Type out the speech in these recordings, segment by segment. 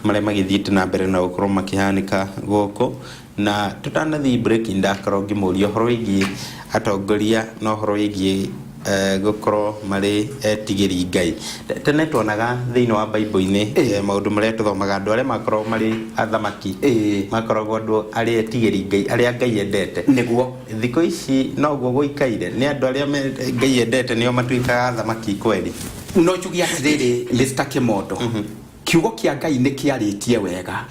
Marĩa magĩthiĩte na mbere na gũkorwo makĩhanĩka gũkũ. Na tũtanathiĩ break, ndakorwo ngĩmũria ũhoro wĩgiĩ atongoria na ũhoro wĩgiĩ gũkorwo marĩ etigĩri Ngai. Tene tuonaga thĩinĩ wa Bible-inĩ, maũndũ marĩa tũthomaga, andũ arĩa makoragwo marĩ athamaki makoragwo andũ arĩa etigĩri Ngai, arĩa Ngai endete. Thikũ ici noguo gũikaire? Nĩ andũ arĩa Ngai endete nĩo matuĩkaga athamaki kweri? No njuge atĩrĩrĩ, Mr Kĩmondo, kiugo kĩa Ngai nĩ kĩarĩtie wega.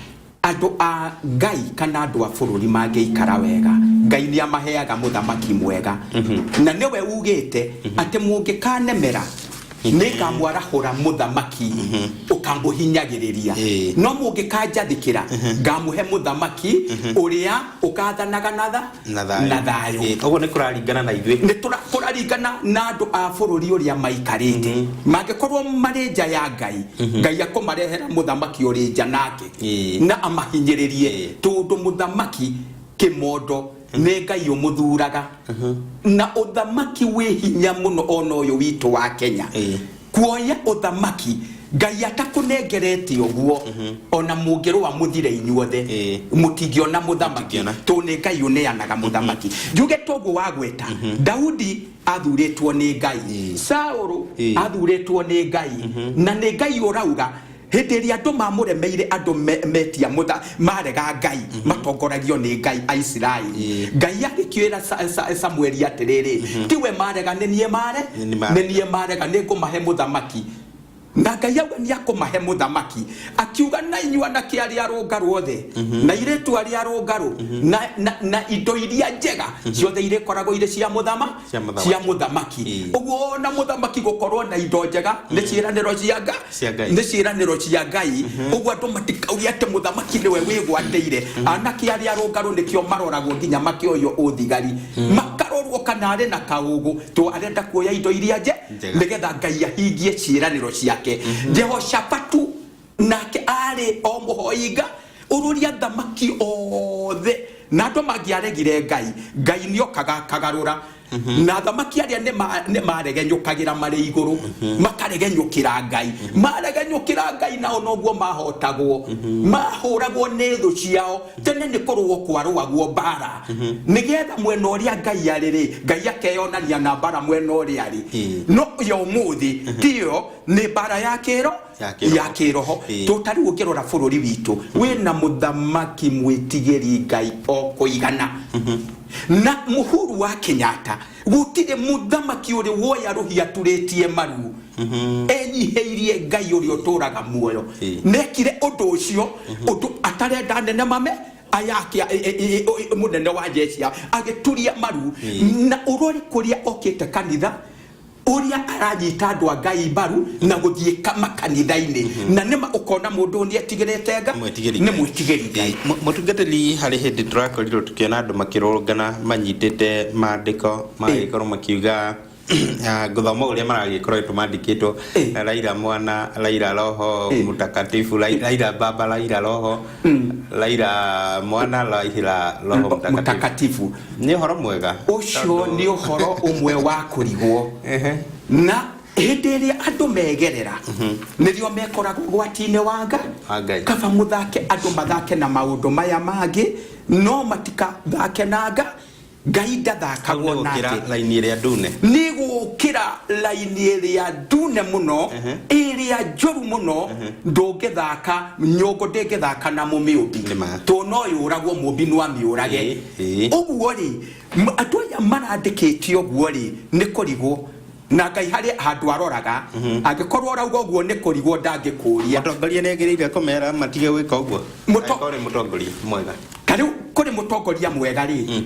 Andũ a Ngai kana andũ a bũrũri mangĩikara wega, Ngai nĩ amaheaga mũthamaki mwega. Na nĩwe ugĩte atĩ mũngĩkanemera, nĩ ngamwarahũra mũthamaki ũkamũhinyagĩrĩria. No mũngĩkanjathĩkĩra, ngamũhe mũthamaki ũrĩa ũkathanaga na tha Na thayũ. Na thayũ. Ũguo nĩ kũraringana na ithuĩ. Nĩ kũraringana na andũ a bũrũri ũrĩa maikarĩte. Mangĩkorwo marĩ nja ya Ngai, Ngai akũmarehera mũthamaki ũrĩ nja nake na amahinyĩrĩrie, tondũ mũthamaki kĩmondo nĩ Ngai ũmũthuraga, na ũthamaki wĩ hinya mũno ona ũyũ witũ wa Kenya. Kuoya ũthamaki Ngai atakũnengerete ũguo, ona mũngĩrũa mũthire inyuothe, mũtingĩona mũthamaki, Mũtingĩona. tondũ nĩ Ngai ũneanaga mũthamaki. Njuge toguo wagweta, Daudi athurĩtwo nĩ Ngai, Saũlũ athurĩtwo nĩ Ngai, na nĩ Ngai ũrauga hĩndĩ ĩrĩa andũ mamũremeire, andũ metia marega Ngai, matongoragio nĩ Ngai Aisiraeli. Ngai agĩkĩra Samueli atĩrĩrĩ, tiwe marega, nĩ niĩ mare Nĩ niĩ marega. Nĩ niĩ marega, nĩ ngũmahe mũthamaki. Na Ngai auga nĩ akũmahe mũthamaki, akiuga na inyuĩ anake arĩa arũngarũ othe na irĩtu arĩa arũngarũ na indo iria njega ciothe irĩkoragwo irĩ cia mũthama Cia mũthamaki. Cia mũthamaki. Ũguo ona mũthamaki gũkorwo na indo njega nĩ ciĩranĩro cia Nga Cia Ngai. Nĩ ciĩranĩro cia Ngai. Ũguo andũ matikauge atĩ mũthamaki nĩwe wĩgwatĩire. Anake arĩa arũngarũ nĩkĩo maroragwo nginya makĩoywo ũthigari, makarorwo kana arĩ na kaũgũ to arenda kuoya indo iria nje Njega. Nĩgetha Ngai ahingie ciĩranĩro ciake. Jehoshafatu nake arĩ o mũhoinga ũrũria thamaki othe na andũ mangĩaregire Ngai, Ngai nĩokaga akagarũra na thamaki arĩa nĩ maregenyũkagĩra marĩ igũrũ, makaregenyũkĩra Ngai, maregenyũkĩra Ngai, nao noguo mahotagwo, mahũragwo nĩ thũ ciao. Tene nĩ kũrũo kwarũagwo mbara nĩgetha mwena ũrĩa Ngai arĩ rĩ, Ngai akeyonania na mbara mwena ũrĩa arĩ. No ya ũmũthĩ tiyo, nĩ mbara ya kĩro Ya kĩroho. Ya kĩroho. To ta rĩu ũngĩrora bũrũri witũ wĩna mũthamaki mwĩtigĩri Ngai o kũigana na Mũhuru wa Kenyatta, gũtirĩ mũthamaki ũrĩ woya rũhia aturĩtie maru, enyihĩirie Ngai ũrĩa ũtũraga muoyo. Nekire ũndũ ũcio, ũndũ atarenda anene mame aya ake, mũnene wa jeshi agĩturia maru. Na ũrore kũrĩa okĩte kanitha, ũrĩa aranyita andũ a Ngai mbaru na gũthiĩ makanitha-inĩ, na nĩma ũkona mũndũ nĩ etigĩrĩte Nga Mwĩtigĩri nĩ Ngai. Mwĩtigĩri Ngai. Mũtungatĩri, harĩ hĩndĩ tũrakorirwo tũkĩona andũ makĩrũrũngana manyitĩte maandĩko, magagĩkorwo makiuga, ngũthoma ũrĩa maragĩkoretwo mandĩkĩtwo: Raila Mwana, Raila Roho Mtakatifu, Raila Baba, Raila Roho, Raila Mwana, Raila Roho Mtakatifu. Mtakatifu. Nĩ ũhoro mwega? Ũcio nĩ ũhoro ũmwe wa kũrigwo. Na hĩndĩ ĩrĩa andũ megerera nĩrĩo mekoragwo ũgwati-inĩ wa nga Wa Ngai. Kaba mũthake, andũ mathake na maũndũ maya mangĩ, no matikathake na nga Ngai. Hau Ndathakagwo nĩ gũkĩra nake. Raini ĩrĩa ndune. Nĩ gũkĩra raini ĩrĩa ndune mũno, ĩrĩa njũru mũno. Ndũngĩthaka nyũngũ, ndĩngĩthaka na mũmĩũmbi. Nĩ ma. Tondũ no yũragwo, mũmbi no amĩũrage. Ĩĩ, ĩĩ. Ũguo rĩ, andũ aya marandĩkĩte ũguo rĩ, nĩ kũrigwo na Ngai harĩ handũ aroraga. Angĩkorwo ũrauga ũguo nĩ kũrigwo, ndangĩkũria. Mũtongoria nĩ agĩrĩire kũmera matige gwĩka ũguo? Angĩkorwo nĩ mũtongoria mwega. Ta rĩu kũrĩ mũtongoria mwega rĩ,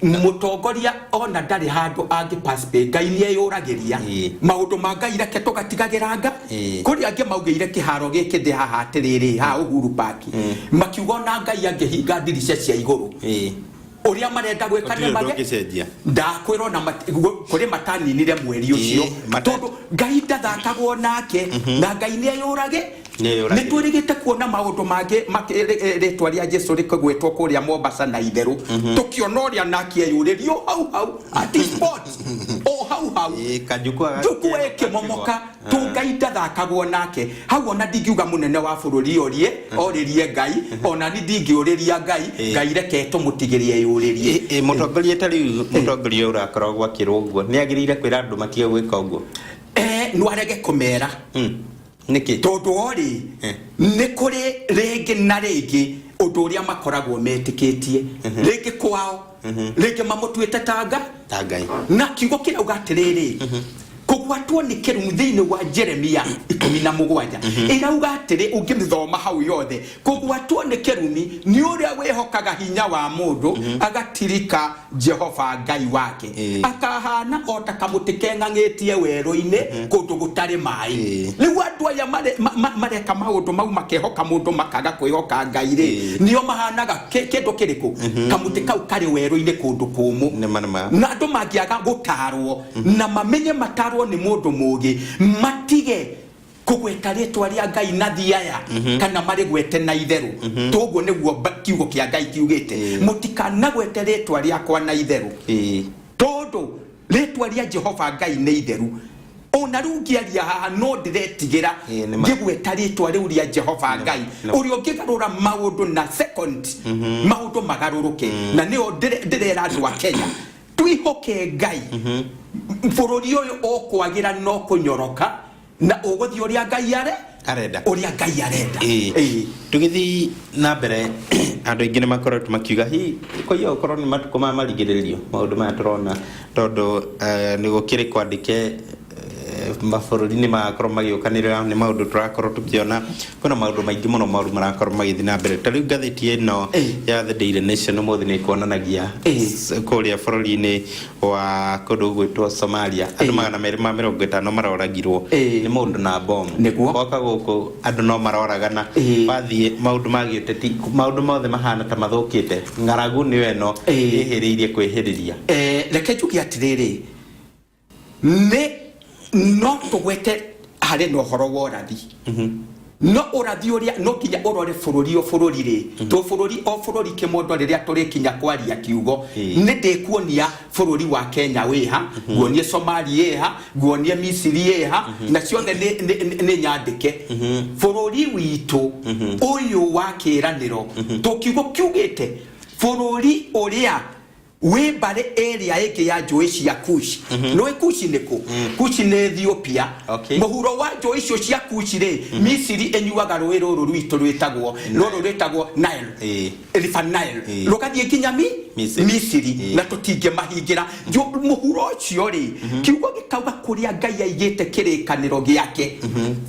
mũtongoria ona ndarĩ handũ angĩ participate, Ngai nĩ eyũragĩria. Maũndũ ma Ngai reke tũgatigagĩra nga. Kũrĩ angĩ maugĩire kĩharo gĩkĩ ndĩ haha atĩrĩrĩ, haha Uhuru Park, makiuga ona Ngai angĩhinga ndirica cia igũrũ, ũrĩa marenda gwĩka Gũtirĩ nĩ ũndũ mage ũngĩcenjia. Ndakwĩra ona kũrĩ mataninire mweri ũcio. Tondũ Ngai ndathakagwo nake, na Ngai nĩ eyũrage. Nĩ eyũragĩria. Nĩ twĩrĩgĩte kuona maũndũ mangĩ rĩtwa rĩa Jesu rĩkĩgwetwo kũrĩa Mombasa na itherũ, tũkĩona ũrĩa nake eyũrĩrio hau hau at spot o hau mau. Ĩĩ, kanjukũ Njukũ ĩkĩmomoka tu. Ngai ndathakagwo nake hau. Ona ndingiuga mũnene wa bũrũri orie orĩrie Ngai, ona ni ndingĩũrĩria Ngai. Ngai reke tũmũtigĩrie yũrĩrie. Ĩ, mũtongoria ta rĩu, mũtongoria ũyũ ũrakoragwo akĩrwo ũguo nĩ agĩrĩire kwĩra andũ matige gwĩka ũguo? No arege kũmera. Nĩkĩ? Tondũ orĩ nĩ kũrĩ rĩngĩ na rĩngĩ ũndũ ũrĩa makoragwo metĩkĩtie, rĩngĩ kwao, rĩngĩ mamũtuĩte tanga ta Ngai. Na kiugo kĩrauga atĩrĩrĩ, kũgwatwo nĩ kĩrumi thĩinĩ wa Jeremia 17 ĩrauga atĩrĩ, ũngĩmĩthoma hau yothe, kũgwatwo nĩ kĩrumi nĩ ũrĩa wĩhokaga hinya wa mũndũ, agatirika Jehova Ngai wake, akahana o ta kamũtĩ keng'ang'ĩtie werũ-inĩ kũndũ gũtarĩ maĩ. Rĩu andũ aya mareka maũndũ mau, makehoka mũndũ, makaga kwĩhoka Ngai rĩ, nĩo mahanaga kĩndũ kĩrĩkũ? Kamũtĩ kau karĩ werũ-inĩ kũndũ kũmũ. Nĩma nĩma. Na andũ mangĩaga gũtarwo na mamenye matarwo nĩ mũndũ mũgĩ, matige kũgweta rĩtwa rĩa Ngai na thiaya kana marĩgwete na itherũ. Toguo nĩguo kiugo kĩa Ngai kiugĩte, mũtikanagwete rĩtwa rĩakwa na itherũ, tondũ rĩtwa rĩa Jehova Ngai nĩ itheru. Ona rĩu ngĩaria haha no ndĩretigĩra Ĩĩ, nĩ ma. ngĩgweta rĩtwa rĩu rĩa Jehova Ngai, nĩ ma. ũrĩa ũngĩgarũra maũndũ na second, maũndũ magarũrũke. Na nĩo ndĩrera andũ a Kenya, twihoke Ngai. Bũrũri ũyũ ũkwagĩra no kũnyoroka na ũgũthiĩ ũrĩa Ngai are arenda. Ũrĩa Ngai arenda. Tũgĩthiĩ na mbere, andũ aingĩ nĩ makoretwo makiuga hihi kũiya gũkorwo nĩ matukũ ma marigĩrĩrio maũndũ maya tũrona, tondũ nĩ gũkĩrĩ kwandĩke mabũrũri nĩ magakorwo magĩũkanĩrĩra nĩ maũndũ tũrakorwo tũkĩona. Kwĩna maũndũ maingĩ mũno moru marakorwo magĩthiĩ na mbere. Ta rĩu ngathĩti ĩno ya The Daily Nation ũmũthĩ nĩ ĩkuonanagia kũrĩa bũrũri-inĩ wa kũndũ gũgwĩtwo Somalia, andũ 250 maroragirwo nĩ mũndũ na bomu. Woka gũkũ andũ no maroragana. Wathiĩ maũndũ ma gĩũteti, maũndũ mothe mahana ta mathũkĩte. Ng'aragu nĩyo ĩno ĩhĩrĩirie kwĩhĩrĩria. Reke njuge atĩrĩrĩ, nĩ no tũgwete harĩ na ũhoro wa ũrathi, no ũrathi ũrĩa no kinya ũrore bũrũri o bũrũri rĩ, to bũrũri o bũrũri kĩmondo. Rĩrĩa tũrĩkinya kwaria kiugo, nĩ ndĩkuonia bũrũri wa Kenya wĩha, nguonie Somalia ĩha, nguonie Misiri ĩha, na ciothe nĩ nyandĩke. Bũrũri witũ ũyũ wa kĩĩranĩro, to kiugo kiugĩte bũrũri ũrĩa wĩ mbarĩ ĩrĩa ĩngĩ ya njũĩ cia Kushi. Nĩũĩ Kushi nĩ kũ? Kushi nĩ Ethiopia. Mũhuro wa njũĩ icio cia Kushi rĩ, Misiri ĩnyuaga rũĩ rũrũ rwitũ rwĩtagwo, rũrũ rwĩtagwo Nile, River Nile, rũgathiĩ nginya mi Misiri. Misiri. Na tũtingĩmahingĩra. Mũhuro ũcio rĩ, kiugo gĩkauga kũrĩa Ngai aigĩte kĩrĩkanĩro gĩake.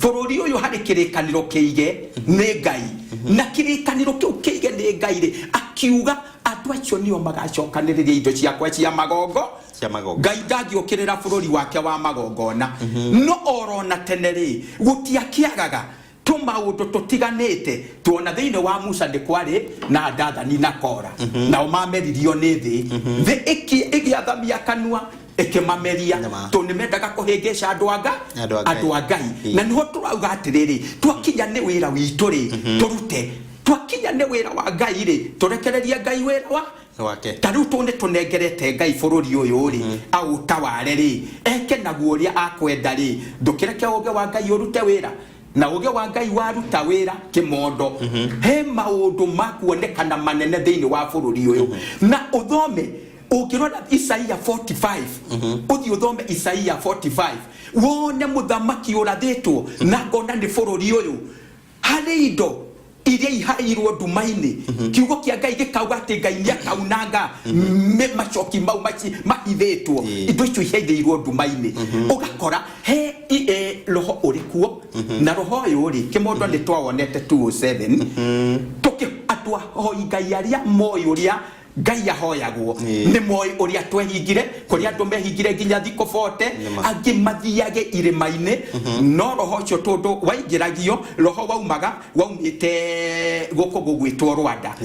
Bũrũri ũyũ harĩ kĩrĩkanĩro kĩige nĩ Ngai, na kĩrĩkanĩro kĩu kĩige nĩ Ngai rĩ, akiuga andũ acio nĩo magacokanĩrĩria indo ciakwa cia magongo cia magongo. Ngai ndangĩũkĩrĩra bũrũri wake wa magongona. No orona tene rĩ, gũtiakĩagaga tũmaũndũ tũtiganĩte. Tuona thĩinĩ wa Musa nĩ kwarĩ na Dathani na Kora, nao mameririo nĩ thĩ. Thĩ ĩgĩathamia kanua ĩkĩmameria. Nĩma. Tondũ nĩ mendaga kũhĩngĩca andũ anga Andũ a Ngai. Andũ a Ngai. Na nĩho tũrauga atĩrĩrĩ, twakinya nĩ wĩra witũ rĩ, tũrute. Twakinya nĩ wĩra wa Ngai rĩ, tũrekererie Ngai wĩra wa wake. Ta rĩu tũ nĩ tũnengerete Ngai bũrũri ũyũ rĩ, aũtaware rĩ, eke naguo ũrĩa akwenda rĩ. Ndũkĩreke ũũgĩ wa Ngai ũrute wĩra, na ũũgĩ wa Ngai waruta wĩra kĩmondo, he maũndũ ma kuonekana manene thĩinĩ wa bũrũri ũyũ. Na ũthome, ũngĩrora Isaia 45, ũthiĩ ũthome Isaia 45 wone mũthamaki ũrathĩtwo, na ngona nĩ bũrũri ũyũ harĩ indo iria ihairwo nduma-inĩ. Kiugo kĩa Ngai gĩkauga atĩ Ngai nĩ akaunanga macoki mau mahithĩtwo, indo icio ihaithĩirwo nduma-inĩ. Ũgakora he roho ũrĩ kuo, na roho ũyũ rĩ, kĩmondo, nĩ twawonete 207 tũkĩ andũ ahoi Ngai arĩa moĩ ũrĩa Ngai ahoyagwo, nĩ moĩ ũrĩa twehingire, kũrĩa andũ mehingire nginya thikũ 40. Nĩma. Angĩ mathiage irĩma-inĩ, no roho ũcio tondũ waingĩragio, roho waumaga waumĩte gũkũ gũgwĩtwo Rwanda,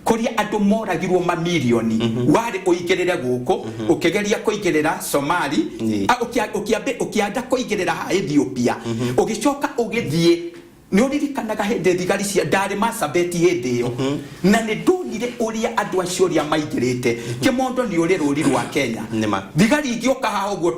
kũrĩa andũ moragirwo mamirioni, warĩ ũingĩrĩre gũkũ, ũkĩgeria kũingĩrĩra Somali, ũkĩanda kũingĩrĩra haha Ethiopia, ũgĩcoka ũgĩthiĩ. Nĩ ũririkanaga hĩndĩ thigari cia ndarĩ Marsabit hĩndĩ ĩyo, na nĩ ndonire ũrĩa andũ acio ũrĩa maingĩrĩte kĩmondo. Nĩ ũrĩ rũri rwa Kenya. Nĩma. Thigari ingĩũka haha ũguo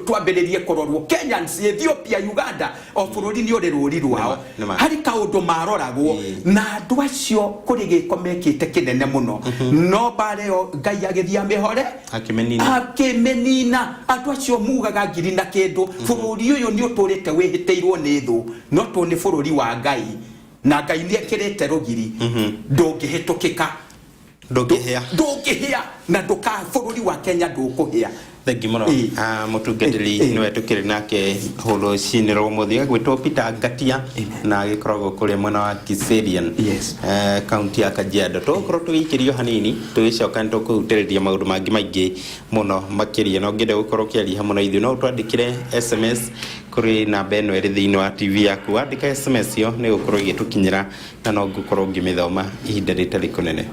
twambĩrĩrie kũrorwo Kenyans, Ethiopia, Uganda, o bũrũri nĩ ũrĩ rũri rwao. Nĩma. Harĩ kaũndũ maroragwo na andũ acio kũrĩ gĩko mekĩte kĩnene mũno, no mbara ĩyo Ngai agĩthiĩ amĩhore. Akĩmĩnina. Akĩmĩnina. Andũ acio mugaga ngiri na kĩndũ. Bũrũri ũyũ nĩ ũtũrĩte wĩhĩtĩirwo nĩ thũ, no tondũ nĩ bũrũri wa Ngai na Ngai nĩ ekĩrĩte rũgiri, ndũngĩhĩtũkĩka. Ndũngĩhĩa. Ndũngĩhĩa na ndũka bũrũri wa Kenya ndũkũhĩa. Thengi mũno. Ah, mũtungatĩri nĩwe tũkĩrĩ nake rũcinĩ rwa ũmũthĩ, agwĩtwo Peter Ngatia na agĩkoragwo kũrĩa mwena wa Kiserian, kaunti ya Kajiado. Tũgũkorwo tũgĩikĩrio hanini, tũgĩcoka nĩ tũkũhutĩrĩria maũndũ mangĩ maingĩ mũno makĩria. Na ũngĩenda gũkorwo ũkĩaria hamwe na ithuĩ, no ũtwandĩkĩre SMS kũrĩ namba ĩno ĩrĩ thĩinĩ wa TV yaku. Wandĩka SMS ĩyo nĩ ĩgũkorwo ĩgĩtũkinyĩra na no ngũkorwo ngĩmĩthoma ihinda rĩtarĩ kũnene.